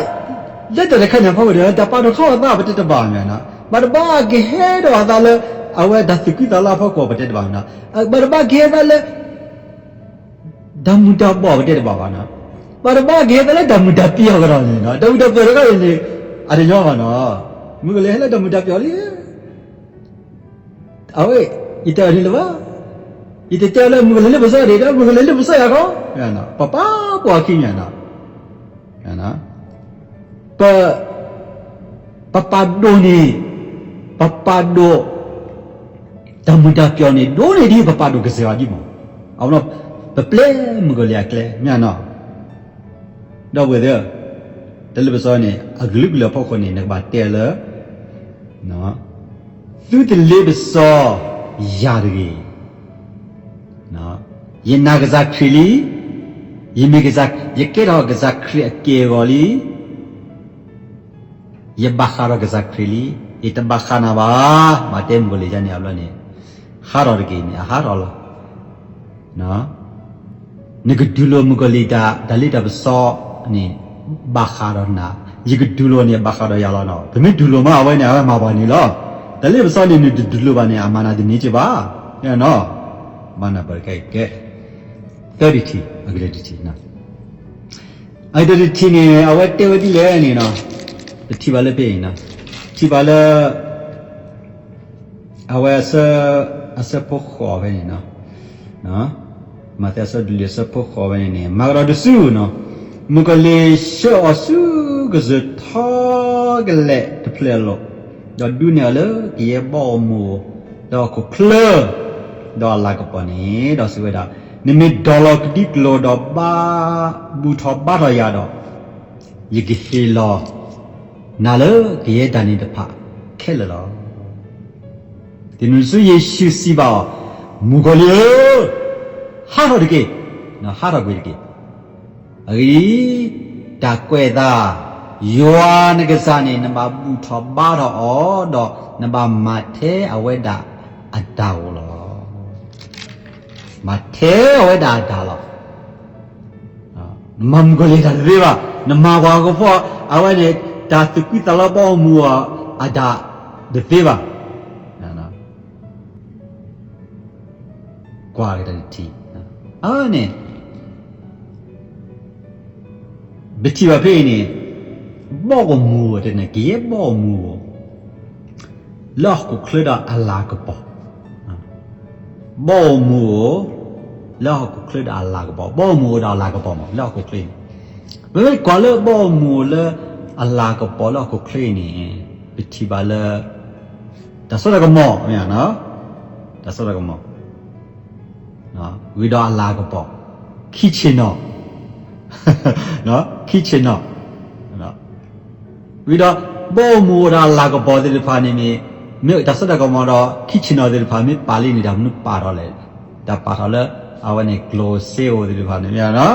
လၢတၢ်တခါန့ၣ်ဖီခိၣ်ဒီး တၢ်ပာ်ထီၣ်ထီအသးပတဲတဘၣ်ဧါ, ဘၣ်တဘၣ်ကဟဲဒီးအသးလၢ အဝဲတၢ်သူၣ်ကံၢ်သးလၢအဖီခိၣ်ပတဲတဘၣ်, ဘၣ်တဘၣ်ကဟဲသးလၢ တၢ်မုာ်တၢ်ဘှီၣ်ပတဲတဘၣ်ဘၣ်, ဘၣ်တဘၣ်ကဟဲသးလၢတၢ်မုာ်တၢ်ပျီၢ်ကဒီးန့ၣ်, တၢ်မုာ်တၢ်ပျီၢ်တခါအံၤန့ၣ် အတညီဘၣ်နီၤ, မုၣ်ကီၤလံၢ်ဟဲလၢတၢ်မုာ်တၢ်ပျီၢ်လံ, အဝဲ ယတဲအီၤဒ်လဲၣ်ဘၣ်, ယတတဲအီၤလၢမုၣ်ကီၤလံၢ်လ့ပစီဒံးဒီး မုၣ်ကီၤလံၢ်လ့ပစီယၤခီ, ပပာ်ပှၤခံန့ၣ်နီၤ ပ, ပပာ်ဒိၣ်န့ၢ်, ပပာ်ဒိၣ် တၢ်မုာ်တၢ်ပျီၢ်န့ၣ် ဒိၣ်န့ၢ်ဒ်ပပာ်ဒိၣ်ကစၢ်ယွၤဒ်မ့ၢ်, အဝဲ ပပျဲမုၣ်ကီၤလံၢ်အကျဲ မ့ၢ်နီၤ, ဒီပုၢ်ဝဲၢ်သ့ၣ်ဧၢ, တ တၢ်လ့ပစီန့ၣ် အကလုာ်ကလုာ်အဖီခိၣ်န့ၣ် နကဘၣ်တဲလၢ သုတလ့ပစီယၤတဂ့ၤ. ယနာ်ကစၢ်ခရံာ်လံ, ယမ့ၢ်ကစၢ်, ယကဲထီၣ်ကစၢ်ခရံာ်အက့ၢ်အဂီၤလံ, ယဘၣ်ဃးဒီးကစၢ်ခရံာ်လံ, ယတဘၣ်ဃးနၤဘၣ်, မၤတဲမုၣ်ကီၤလံၢ်ယါန့ၣ်အဘျီန့ၣ်, ဟးထီၣ်တက့ၢ်န့ၣ် အဟးထီၣ်လီၤ. နကဒုးလိာ်မုၣ်ကီၤလံၢ်တၢ်, တၢ်လ့တၢ်ပစီန့ၣ် ဘၣ်ဃးဒီးနၤ, ယကဒုးလိာ်န့ၣ် ဘၣ်ဃးဒီးယၤလီၤနီၤ. ပမ့ၢ်ဒုးလိာ်မးအဝဲန့ၣ် အဝဲမၤပှၤန့ၣ်လီၤ. တၢ်လ့ပစီန့ၣ် နတဒုးလိာ်ဘၣ်န့ၣ် အမၤနၤတန့ၢ်က့ဘၣ်. နီၤ, မၤနၤပှၤတကဲကဲ, သၢထံၣ်, အကတၢၢ်တထံၣ်, အကတၢၢ်တထံၣ်န့ၣ် အဝဲတဲဝဲဒ်လဲၣ်န့ၣ်နီၤ, ပထံၣ်ဘၣ်လၢဖဲအံၤနီၤ, ထံၣ်ဘၣ်လၢ အဝဲ အဆၢဖိဃိးဖဲန့ၣ်, မးသဲအဆၢဒိၣ်လွံၢ်အဆၢဖိဃိးဖဲန့ၣ်န့ၣ် မၤကဒီးတစုနီၤ, မုၣ်ကီၤလံၢ်ဆှၢအီၤဆူကစၢၢ်ထီကလဲာ်တဖျၢၣ်အလိၤ, ဒီးဒုးနဲၣ်အီၤလၢကယဲၢ်ဘီၣ်အမူးအခိၣ်ချၢ, ဒီးအလၤကပီၤန့ၣ်, ဒီးစံးဝဲဒၣ်, နမ့ၢ်ဒိးလီၤကဒံကလိၤဒီးဘါ, ဘူၣ်ထီၣ်ဘါထီၣ်ယၤဒီး ယကဟ့ၣ်လီၤနၤလၢကယဲၢ်တၢ်န့ၣ်တဖၣ်ခဲလၢာ်လီၤ. တုၤနုၤဆူယ့ၣ်ၡူးစံးဘၣ်အီၤ, မုၣ်ကီၤလံၢ်ဧၢ, ဟးထီၣ်တက့ၢ်, ဟးထီၣ်ကွံာ်တက့ၢ်. အဂ့ၢ်ဒ်အံၤ, တၢ်ကွဲးအသး, ယွၤနကစၢ်န့ၣ် နဘၣ်ဘူၣ်ထီၣ်ဘါထီၣ်အီၤ, ဒီးနဘၣ်မၤထဲအဝဲဒၣ်အတၢ်ဧိၤလီၤ. မၤထဲအဝဲဒၣ်အတၢ်လီၤ. နမၤမုၣ်ကီၤလံၢ်တၢ်တသ့ဘၣ်, နမၤပှၤဟီၣ်ခိၣ်ဖိအဝဲန့ၣ် တၢ်သူၣ်ကံၢ်သးလီဘီၣ်အမူးအတၢ်တသ့ဘၣ်. ကွၢ်က့ၤတၢ်တထံၣ်, အန့ၣ် ပထံၣ်ဘၣ်ဖဲအံၤန့ၣ်, ဘီၣ်အမူးဧိၤ, ကယဲၢ်ဘီၣ်အမူးဧိၤ, လၢဟီၣ်ခိၣ်ချၢဒီးအလၤကပီၤ, ဘီၣ်အမူးဧိၤ, လၢဟီၣ်ခိၣ်ချၢဒီးအလၤကပီၤ, ဘီၣ်အမူးဧိၤဒီးအလၤကပီၤမး လၢဟီၣ်ခိၣ်ချၢအံၤန့ၣ်, ပမ့ၢ်ကွၢ်လၢဘီၣ်အမူးဧိၤလၢအလၤကပီၤလၢဟီၣ်ခိၣ်ချၢအံၤန့ၣ်, ပထံၣ်ဘၣ်လၢ တၢ်စိတၢ်ကမီၤ, တၢ်စိတၢ်ကမီၤ, ဝံၤဒီးအလၤကပီၤ, ခံဆ့ၣ်နီၤ, ခံဆ့ၣ်နီၤ, ဝံၤဒီး ဘီၣ်အမူးဒီးအလၤကပီၤသ့ၣ်တဖၣ်န့ၣ်မ့ၢ်, မ့ၢ်တၢ်စိတၢ်ကမီၤဒီး ခံဆ့ၣ်နီၤသ့ၣ်တဖၣ်မ့ၢ်ပာ်လံန့ၣ် တၢ်မနုၤပာ်ထီၣ်လဲၣ်, တၢ်ပာ်ထီၣ်လၢ အဝဲန့ၣ် ကျိၣ်စ့ဧိၤသ့ၣ်တဖၣ်န့ၣ်မ့ၢ်နီၤ,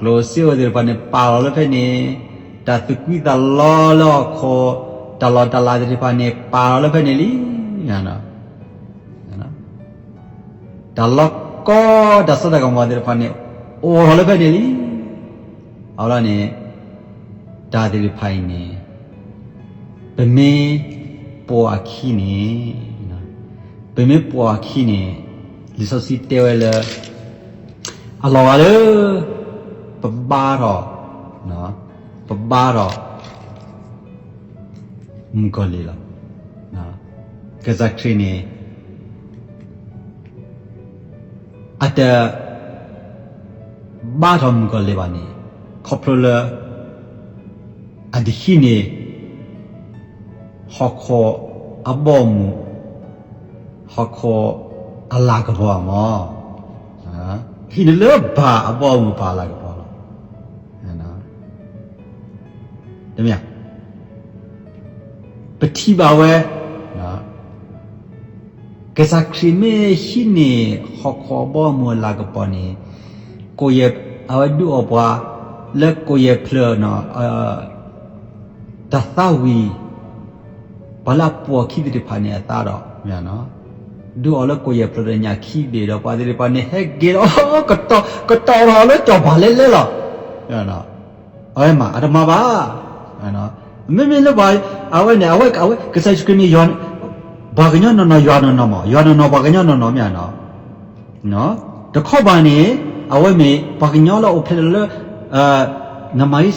ကျိၣ်စ့ဧိၤသ့ၣ်တဖၣ်န့ၣ် ပာ်ထီၣ်လၢဖဲန့ၣ်, တၢ်သူၣ်ကံၢ်သးလီလၢဟီၣ်ခိၣ်, တၢ်လီၢ်တၢ်လၤသ့ၣ်တဖၣ်န့ၣ် ပာ်ထီၣ်လၢဖဲန့ၣ်လံ, တၢ်လီၢ်ကီ တၢ်စိတၢ်ကမီၤသ့ၣ်တဖၣ်န့ၣ် အိၣ်ထီၣ်လၢဖဲန့ၣ်လံ. အဝဲန့ၣ် တၢ်သ့ၣ်တဖၣ်အံၤန့ၣ် ပမ့ၢ်ပိာ်အခံန့ၣ်, ပမ့ၢ်ပိာ်အခံန့ၣ် လံာ်စီဆှံတဲဝဲလၢ အလီၤဂာ်လၢ ပဘါထီၣ်, ပဘါထီၣ် မုၣ်ကီၤလံၢ်လီၤ. ကစၢ်ခရံာ်န့ၣ် အတဘါထီၣ်မုၣ်ကီၤလံၢ်ဘၣ်န့ၣ် ခီဖျိလၢ အတဟံးန့ၢ် ဟီၣ်ခိၣ်အဘီအမုၢ်, ဟီၣ်ခိၣ်အလၤကပီၤမး, ဟံးန့ၢ်လၢဘၣ်အဘီအမုၢ်ဘၣ်အလၤကပီၤလီၤ. တမ့ၢ် ပထံၣ်ဘၣ်ဝဲ ကစၢ်ခရံာ်မ့ၢ်ဟံးန့ၢ် ဟီၣ်ခိၣ်အဘီအမုၢ်အလၤကပီၤန့ၣ်, ကိၣ်ယဲၢ် အဝဲဒုးအီၣ်ပှၤ လၢကိၣ်ယဲၢ်ဖျၢၣ်နီၤ, တၢ်သါဝံၤ ပှၤလၢအပိာ်အခံသ့ၣ်တဖၣ်န့ၣ်အသါဒီး ဒုးအီၣ်လၢကိၣ်ယဲၢ်ဖျၢၣ်ဒီးညၣ်ခံဘ့ၣ်ဒီး ပှၤသ့ၣ်တဖၣ်န့ၣ် ဟဲက့ၤဒီး ကတီၢ်ထီၣ်လၢကၠီၣ်ပၤလဲလဲလီၤ. အဝဲမၤ အတမၤဘၣ်. မ့မ့ၢ်လၢပှၤ အဝဲန့ၣ် အဝဲ အဝဲ ကစၢ်ယ့ၣ်ၡူးခရံာ်မ့ၢ်ယွၤ ပှၤကညီနီၢ်နီၢ် ယွၤနီၢ်နီၢ်မး, ယွၤနီၢ်နီၢ် ပှၤကညီနီၢ်နီၢ် မ့ၢ်ဧါနီၤ. တခီဘၣ်န့ၣ် အဝဲမ့ၢ်ပှၤကညီလၢအိၣ်ဖျဲၣ်လၢ နမၤရ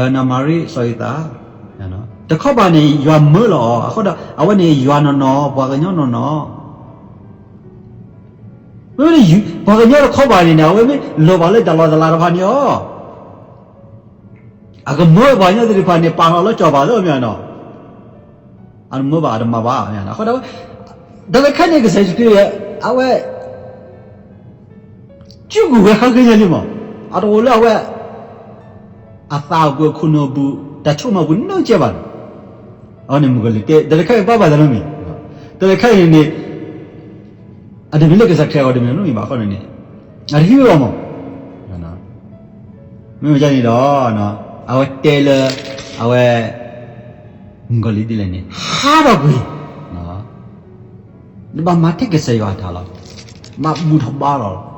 ံ, နမၤရံ စီၤယိၤသး, တခီဘၣ်န့ၣ် ယွၤမၢလီၤအီၤ အဃိဒီး အဝဲန့ၣ်ယွၤနီၢ်နီၢ် ပှၤကညီနီၢ်နီၢ်. မ့မ့ၢ် ပှၤကညီတခီဘၣ်န့ၣ်န့ၣ် အဝဲမ့ၢ်လီၤဘၣ်လၢတၢ်လီၢ်တၢ်လၤတဖၣ်န့ၣ်အီၤ အကမၢပှၤကညီသ့ၣ်တဖၣ်န့ၣ် ပာ်ထီၣ်လၢကၠီၣ်ပၤသ့ မ့ၢ်ဧါနီၤ. အတမၢဘၣ် အတမၤဘၣ် မ့ၢ်ဧါနီၤ. အဃိဒီး တၢ်တခါန့ၣ် ကစၢ်ယ့ၣ်ၡူးခရံာ် အဝဲ စုကဝဲၤဃါဃ့ညါလံမး, အတအိၣ်လၢအဝဲ အသးအပူၤအခိၣ်နူာ်အပူၤ တၢ်ဆိကမိၣ်အပူၤနီတစဲးဘၣ်. အဝဲန့ၣ်မုၣ်ကီၤလံၢ်တဲ တၢ်တခါအံၤဘၣ်ဘၣ်သးနီတမံၤ, တၢ်တခါအံၤန့ၣ်န့ၣ် အတမ့ၢ်လၢကစၢ်ခရံာ်အဂီၢ်တမ့ၢ်နီတမံၤဘၣ်အဃိန့ၣ်န့ၣ် အတဟံးဝဲဘၣ်မး. မ့ၢ်မ့ၢ်န့ၣ်ဒီး အဝဲတဲလၢ အဝဲ မုၣ်ကီၤလံၢ်ဒ်လဲၣ်န့ၣ် ဟးထီၣ်ကွံာ်, နဘၣ်မၤထဲကစၢ်ယွၤအတၢ်လီၤ, မၤဘူၣ်ထီၣ်ဘါထီၣ်လီၤ.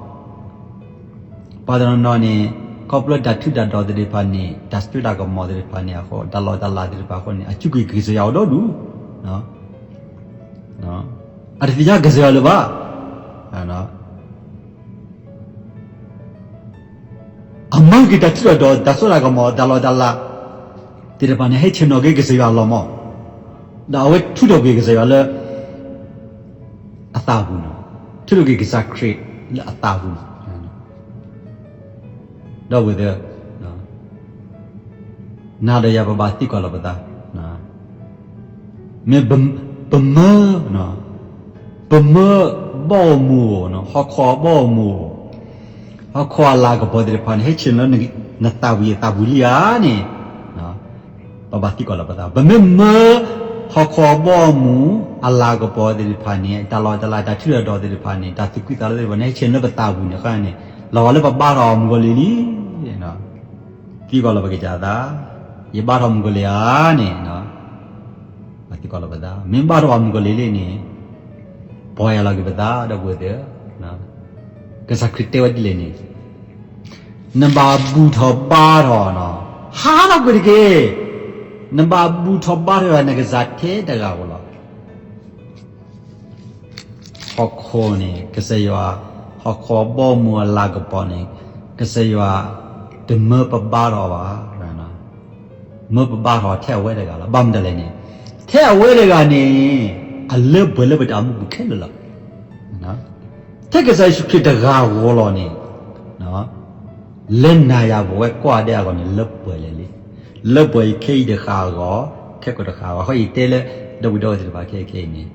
ပှၤတနီၤနီၤန့ၣ် ခီဖျိတၢ်ထူးတၢ်တီၤသ့ၣ်တဖၣ်န့ၣ် တၢ်စိတၢ်ကမီၤသ့ၣ်တဖၣ်န့ၣ်အဃိ တၢ်လီၢ်တၢ်လၤသ့ၣ်တဖၣ်အဃိန့ၣ် အစူးကွံာ်ကစၢ်ယွၤအိၣ်ဒီဒူၣ်, အတသ့ၣ်ညါကစၢ်ယွၤလၢၤဘၣ်. အမၤက့ၤတၢ်ထူးတၢ်တီၤ တၢ်စိတၢ်ကမီၤ တၢ်လီၢ်တၢ်လၤသ့ၣ်တဖၣ်န့ၣ် ဟဲဆ့ၣ်နီၤက့ၤကစၢ်ယွၤအလီၢ်မး, ဒီးအဝဲထုးထီၣ်ကွံာ်ကစၢ်ယွၤလၢ အသးပူၤန့ၣ်, ထုးထီၣ်ကွံာ်ကစၢ်ခရံာ်လၢအသးပူၤန့ၣ်, ဒီပုၢ်ဝဲၢ်သ့ၣ်, နၤဒီးယၤပဘၣ်သံကွၢ်လီၤပသး, မ့ၢ်ပမၢ, ပမၢဘီၣ်မုၢ်, ဟီၣ်ခိၣ်ဘီၣ်မုၢ်, ဟီၣ်ခိၣ်အလၤကပီၤသ့ၣ်တဖၣ်န့ၣ် ဟဲဆ့ၣ်နီၤလၢနသးဝံၣ်အသးပူၤလံဧါန့ၣ် ပဘၣ်သံကွၢ်လီၤပသး. ပမ့ၢ်မၢ ဟီၣ်ခိၣ်ဘီၣ်မုၢ်အလၤကပီၤသ့ၣ်တဖၣ်န့ၣ် တၢ်လီၢ်တၢ်လၤ တၢ်ထူးတၢ်တီၤသ့ၣ်တဖၣ်န့ၣ် တၢ်သူၣ်ခုသးလီသ့ၣ်တဖၣ်န့ၣ် ဟဲဆ့ၣ်နီၤလၢပသးပူၤန့ၣ် အဃိန့ၣ် လီၤဂာ်လၢပဘါထီၣ်မုၣ်ကီၤလံၢ်လံ. သံကွၢ်လီၤပကစၢ်သး, ယဘါထီၣ်မုၣ်ကီၤလံၢ်ဧါန့ၣ် ပသံကွၢ်လီၤပသး. မ့ၢ်ဘါထီၣ်ပှၤမုၣ်ကီၤလံၢ်လံန့ၣ် ပီၢ်ယၢ်လီၤက့ၤပသး ဒီပုၢ်ဝဲၢ်သ့ၣ်ဧၢ, ကစၢ်ခရံာ်တဲဝဲဒ်လဲၣ်န့ၣ်, နဘၣ်ဘူၣ်ထီၣ်ဘါထီၣ်, ဟးထီၣ်ကွံာ်တက့ၢ်. နဘၣ်ဘူၣ်ထီၣ်ဘါထီၣ်ယွၤနကစၢ်ထဲတဂၤဧိၤလီၤ. ဟီၣ်ခိၣ်န့ၣ် ကစၢ်ယွၤ, ဟီၣ်ခိၣ်ဘီၣ်မုၢ်အလၤကပီၤန့ၣ် ကစၢ်ယွၤ တမၢပဘါထီၣ်ဘၣ်, မၢပဘါထီၣ်ထဲအဝဲတဂၤလီၤ. ဘၣ်မတၤလဲၣ်န့ၣ်, ထဲအဝဲတဂၤန့ၣ် အလၢပှဲၤလၢပတၢ်အိၣ်မူပူၤခဲလၢာ်လီၤ. ထဲကစၢ်ယ့ၣ်ၡူးခရံာ်တဂၤဧိၤလီၤန့ၣ် လၢနၤယၤပဝဲကိးဂၤဒဲးအဂီၢ်န့ၣ် လၢပှဲၤလၢာ်လံ. လၢပှဲၤယခဲအံၤတဃၣ်အဂီၢ်, ခဲကိာ်တဃၣ်အဂီၢ်, အဃိယတဲလၢ ဒီပုၢ်ဝဲၢ်သ့ၣ်တဖၣ်ခဲအံၤခဲအံၤန့ၣ်,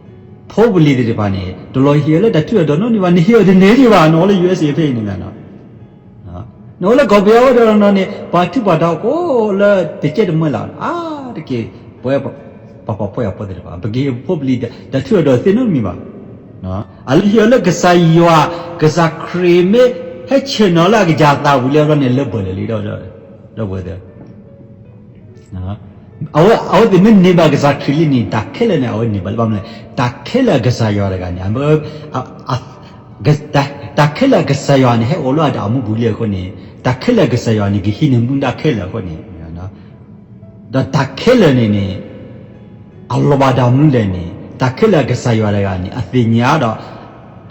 ဖိပလံၤသ့ၣ်တဖၣ်န့ၣ် တလီၤဟ့ၣ်အီၤလၢတၢ်ထူးတၢ်တီၤနီတမံၤဘၣ်, နဟ့ၣ်အီၤတန့ၢ်ဒံးဘၣ်, နအိၣ်လၢ ယူၢ်အ့ၣ်စ့ ဖဲအံၤန့ၣ်, နအိၣ်လၢကီၢ်ပယီၤဝဲဒီးနီၤန့ၣ် ပှၤထူးပှၤတီၤအိၣ်လၢတကဲတမံၤလၢ်, အါတက့ၢ် ပဝဲ ပှၤဖှီၣ်ဖိယာ်ဖိသ့ၣ်တဖၣ် ပကဟ့ၣ်ဖိပလံၤတၢ်ထူးတၢ်တီၤသ့နီတမံၤဘၣ်. အလၢဟ့ၣ်အီၤလၢကစၢ်ယွၤ, ကစၢ်ခရံာ်မ့ၢ်ဟဲဆ့ၣ်နီၤလၢအကစၢ်သးပူၤလံအဃိန့ၣ် လၢပှဲၤလၢာ်လံဒီး, ဒီပုၢ်ဝဲၢ်သ့ၣ်ဧၢ, အဝဲသ့ၣ်မ့ၢ်န့ၢ်ဘၣ်ကစၢ်ခရံာ်လံန့ၣ် တၢ်ခဲလၢာ်န့ၣ် အဝဲန့ၢ်ဘၣ်လံ. ဘၣ်မနုၤလဲၣ်, တၢ်ခဲလၢာ်အကစၢ်ယွၤတဂၤန့ၣ် တၢ်ခဲလၢာ်အကစၢ်ယွၤန့ၣ် ဟဲအိၣ်လၢအတၢ်အိၣ်မူပူၤလံအဃိန့ၣ်, တၢ်ခဲလၢာ်အကစၢ်ယွၤန့ၣ် ကဟံးန့ၢ်မူဒါခဲလၢာ်အဃိန့ၣ်, ဒီးတၢ်ခဲလၢာ်န့ၣ်န့ၣ် အလီၤဘၣ်တၢ်မနုၤလဲၣ်န့ၣ်, တၢ်ခဲလၢာ်အကစၢ်ယွၤတဂၤန့ၣ် အသ့ၣ်ညါဒီး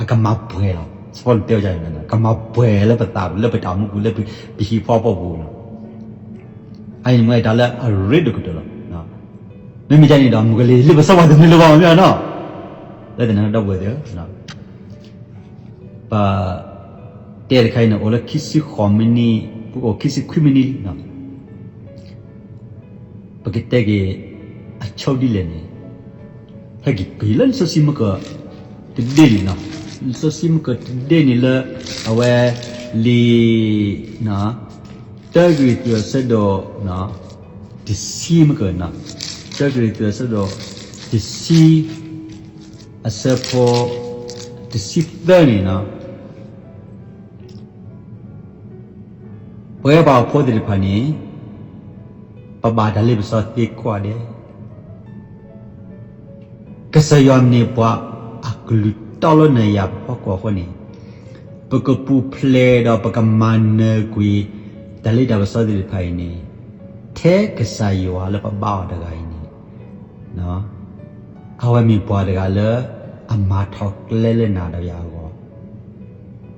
အကမၤပှဲၤလီၤ. စီၤပီလူးတဲဝဲဒ်န့ၣ်, ကမၤပှဲၤလၢပသးပူၤ, လၢပတၢ်အိၣ်မူပူၤ, လၢပဟံၣ်ဖိဃီဖိပူၤလီၤ. အအံၤန့ၣ်မ့ၢ်တၢ်လၢအရ့ဒိၣ်ကတၢၢ်လီၤ. မ့မ့ၢ်ဒ်န့ၣ်ဒီး မုၣ်ကီၤလံၢ်လၢပစီၤပၤတမ့ၢ်လၢၤဘၣ်မ့ၢ်နီၤ, လၢတၢ်န့ၣ်ဒီပုၢ်ဝဲၢ်သ့ၣ်ဧၢ, ပတဲတခါအံၤန့ၣ် အိၣ်လၢခံဆံဃိးမံးနံး, ပအိၣ်ခံဆံခွံမံးနံးလံ. ပကတဲက့ၤ အဆိဒ်လဲၣ်န့ၣ်, ဟဲက့ၤက့ၤလၢလံာ်စီဆှံမုၢ်ကၢၤတဒ့န့ၣ်, လံာ်စီဆှံမုၢ်ကၢၤတဒ့န့ၣ်လၢ အဝဲလံာ် တၢကရံၣ်သူးအဆၢဒိၣ်တဆံမုၢ်ကၢၤ, တၢကရံၣ်သူးအဆၢဒိၣ် တဆံ အဆၢဖိ တဆံသၢန့ၣ်, ပဝဲပှၤဟီၣ်ခိၣ်ဖိသ့ၣ်တဖၣ်န့ၣ် ပဘၣ်တၢ်လ့ပစီသ့ကိးဂၤဒဲး, ကစၢ်ယွၤမ့ၢ်ပှၤအကလုၢ်တီလၢနၤယၤပဖီခိၣ်အဃိန့ၣ်, ပကပူၤဖျဲးဒီးပကမၤနၢၤကွံာ် တၢ်လ့တၢ်ပစီသ့ၣ်တဖၣ်အံၤန့ၣ်, ထဲကစၢ်ယွၤလၢပဘါအီၤတဂၤအံၤန့ၣ် အဝဲမ့ၢ်ပှၤတဂၤလၢ အမၤထီၣ်ကျဲလၢနၤဒီးယၤအ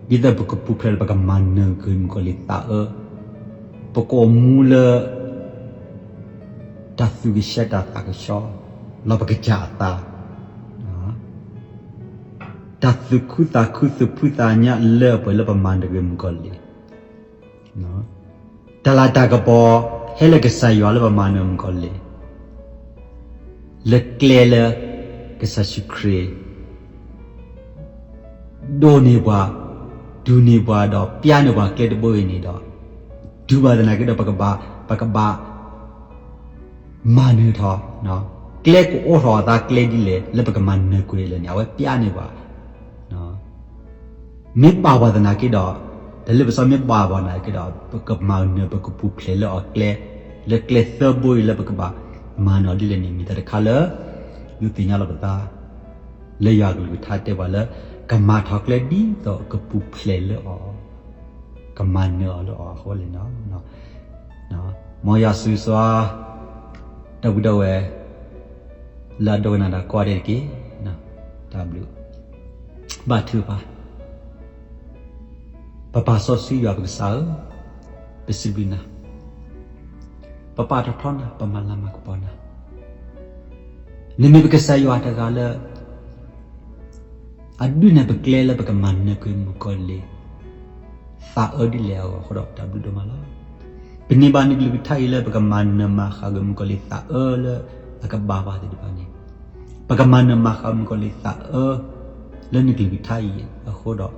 ဂီၢ်, ဒ်သိးပကပူၤဖျဲးဒီးပကမၤနၢၤကွံာ်မုၣ်ကီၤလံၢ်သးအၢ, ပကအိၣ်မူလၢ တၢ်သူၣ်ကဆှီတၢ်သးကဆှီ လီၤပကစၢ်အသး, တၢ်သူၣ်ခုသးခုသူၣ်ဖှံသးညီလၢပှဲၤလၢပမၤနၢၤကွံာ်မုၣ်ကီၤလံၢ်, တၢ်လၤတၢ်ကပီၤဟဲလၢကစၢ်ယွၤလၢပမၤနၢၤမုၣ်ကီၤလံၢ်, လၢကျဲလၢ ကစၢ်ယ့ၣ်ၡူးခရံာ် ဒိးန့ၢ်ပှၤ, တူၢ်န့ၢ်ပှၤဒီးပျၢ်န့ၢ်ပှၤကျဲတဘိအံၤန့ၣ်ဒီး, ဒုးဘၣ်သနာ်က့ဒီး ပကဘၣ် ပကဘၣ် မၤနၢၤထီၣ်, ကျဲကအိၣ်ထီၣ်အသးကျဲဒ်လဲၣ် လၢပကမၤနၢၤကွံာ်လဲၣ်န့ၣ် အဝဲပျါန့ၢ်ပှၤ မ့ၢ်ဘၣ်ပှၤသနာ်က့ဒီး, တၢ်လၢပစီမ့ၢ်ဘၣ်ပှၤသနာ်က့ဒီး ပကမၤနၢၤ ပကပူၤဖျဲးလၢအီၤကျဲ, လၢကျဲသၢဘိအံၤလၢပကဘၣ်မၤနၢၤဒ်လဲၣ်န့ၣ် မ့ၢ်တၢ်တခါလၢ ဒုးသ့ၣ်ညါလီၤပသး လၢယွၤကလုၢ်ကထါတဲပှၤလၢ ကမၤထီၣ်ကျဲဒ်သိးကပူၤဖျဲးလၢအီၤ, ကမၤနၢၤအီၤလၢအီၤအဃိလဲၣ်န့ၣ်. မ်ယွၤဆိၣ်ဂ့ၤဆိၣ်ဝါ ဒီပုၢ်ဒီဝဲၢ် လၢအဒိကနၣ်တၢ်ကိးဂၤဒဲးတက့ၢ်. တၢ်ဘျုး ဘၣ်ထုကဖၣ်, ပပၢ်စီဆှံယွၤပကစၢ်ဧၢ, ပစံးဘျုးနၤ, ပပာ်ထီၣ်ထီနၤ, ပမၤလၤမၤကပီၤနၤ, နမ့ၢ်ပကစၢ်ယွၤတဂၤလၢ အဒုးနဲၣ်ပကျဲလၢပကမၤနၢၤကွံာ်မုၣ်ကီၤလံၢ် သးအၢဒ်လဲၣ်အဂီၢ်အဃိဒီး တၢ်ဘျုးဒိၣ်မးလီၤ. ပန့ၢ်ဘၣ်နကလုၢ်ကထါအံၤလၢပကမၤနၢၤမၤဃၣ်ကွံာ်မုၣ်ကီၤလံၢ်သးအၢလၢအကဘၣ်ဘၣ်သ့ၣ်တဖၣ်န့ၣ်, ပကမၤနၢၤမၤဃၣ်မုၣ်ကီၤလံၢ်သးအၢ လၢနကလုၢ်ကထါအံၤအဃိဒီး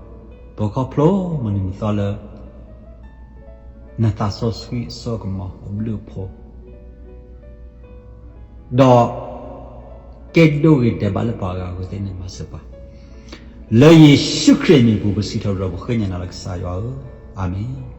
ပခီဖျိမုၢ်နံၤမုၢ်သီလၢ နသးစီဆှံအစိကမီၤအဘျုးအဖှိၣ် ဒီး ကဲဒိဂ့ၤဒဲးဘးလၢပှၤဂၤအဂ့ၢ်သ့ၣ်န့ၣ်မၤစၢၤပှၤ, လၢယ့ၣ်ၡူးခရံာ်အမံၤပူၤ ပစံးထီၣ်ပတြၢၤပဃ့ညါနၤလီၤကစၢ်ယွၤဧၢ, အၤမ့ၣ်.